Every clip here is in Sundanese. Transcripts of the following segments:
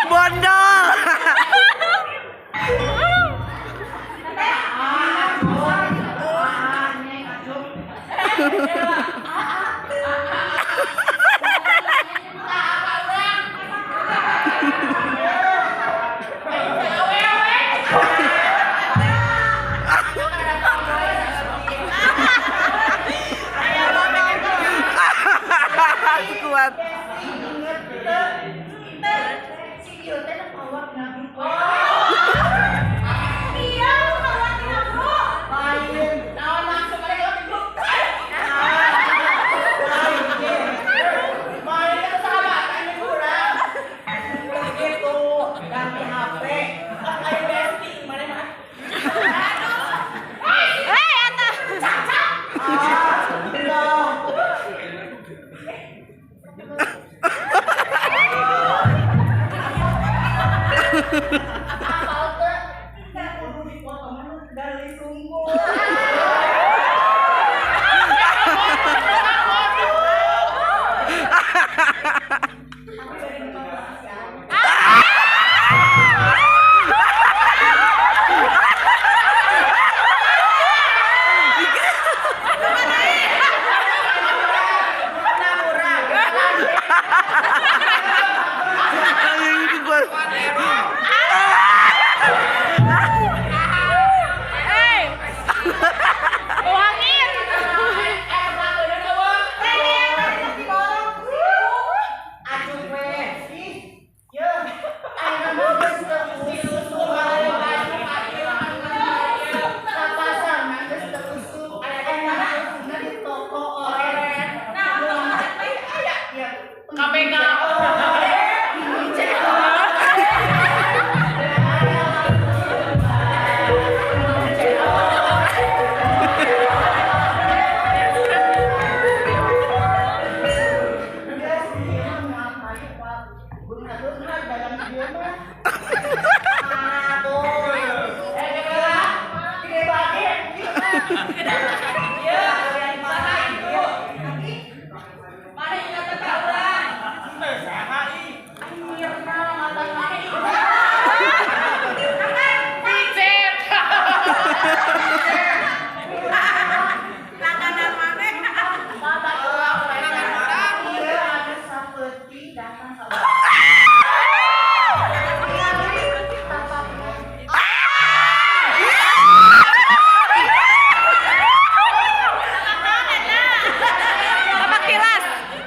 Bondol. Kuat.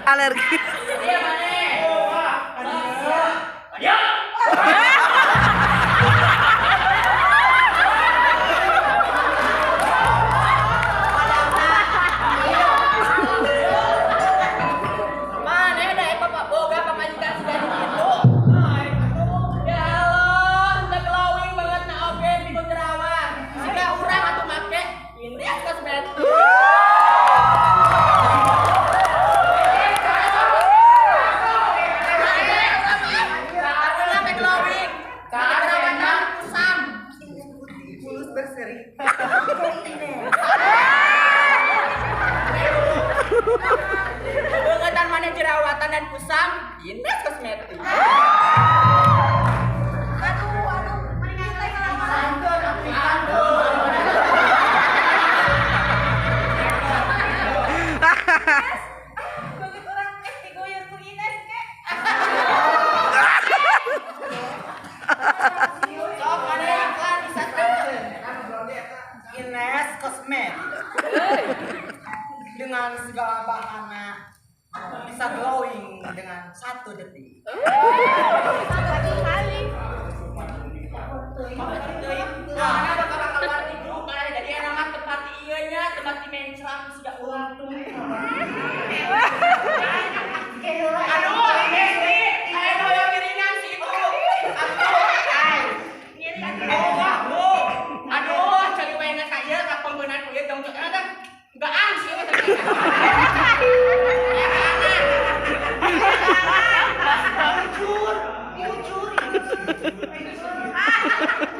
Alergi. Jerawatan dan kusam, Ines Kosmetik. Aduh, aduh, mendingan teh kalau orang digoyang ku Ines ke. Sok ada iklan di sana. Ines Kosmetik. Dengan segala bahana bisa glowing dengan 1 detik. 1 kali. Nah, ada kabar di grup, mana jadi anak tempat iyanya, tempat di mencram sudah ulang tuh. Aduh, Mesri, ayo yang miringan sih itu. Aduh, aduh, cari mainan saya. Jujur, jujur.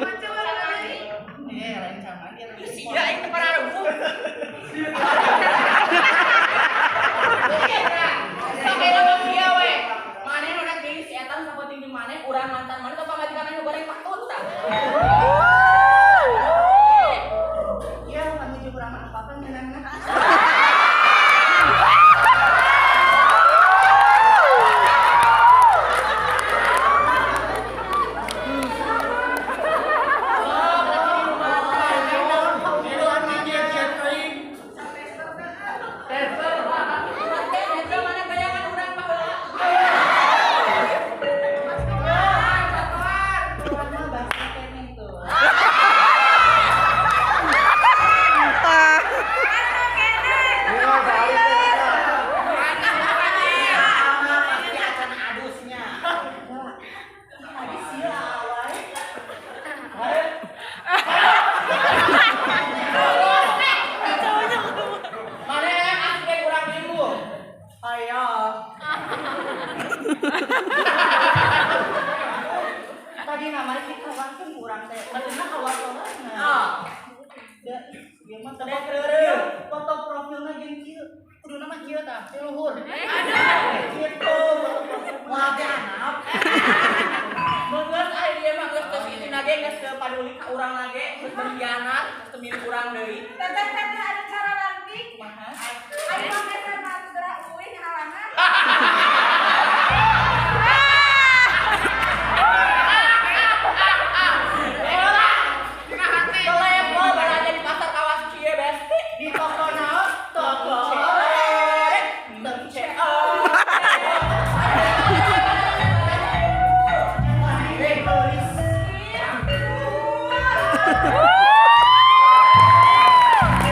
Lucu sekali. Eh, lain sama dia. Ih, sia aing teu pararuguh. Sok eta mah kieu we. Maneh nu rek deui si eta nu sapenting jeung maneh, urang mantan maneh atau pamajikan maneh nu goreng patut tah. Iya, kami juga ramah apa-apa nyenangna. Eta mana bayangan urang baheula. Urang mah bahasa keneh tuh. Ama pasti acan adusnya. Tadi sia awal. Maneh yang asli urang minggu. Ayo. Tadi namanya si kawan tuh kurang teh. Betulna kawan soalnya. Ah. Da, dia mah Teh tebak keureuh. foto profilna jeung kieu. Kuduna mah kieu tah, teh luhur. Gitu. Wah, teh anak. Geus aya dia mah geus geus itu nage geus teu paduli ka urang nage, geus berkhianat, geus teu milih urang deui. Teteh teteh ada cara ranting. Kumaha?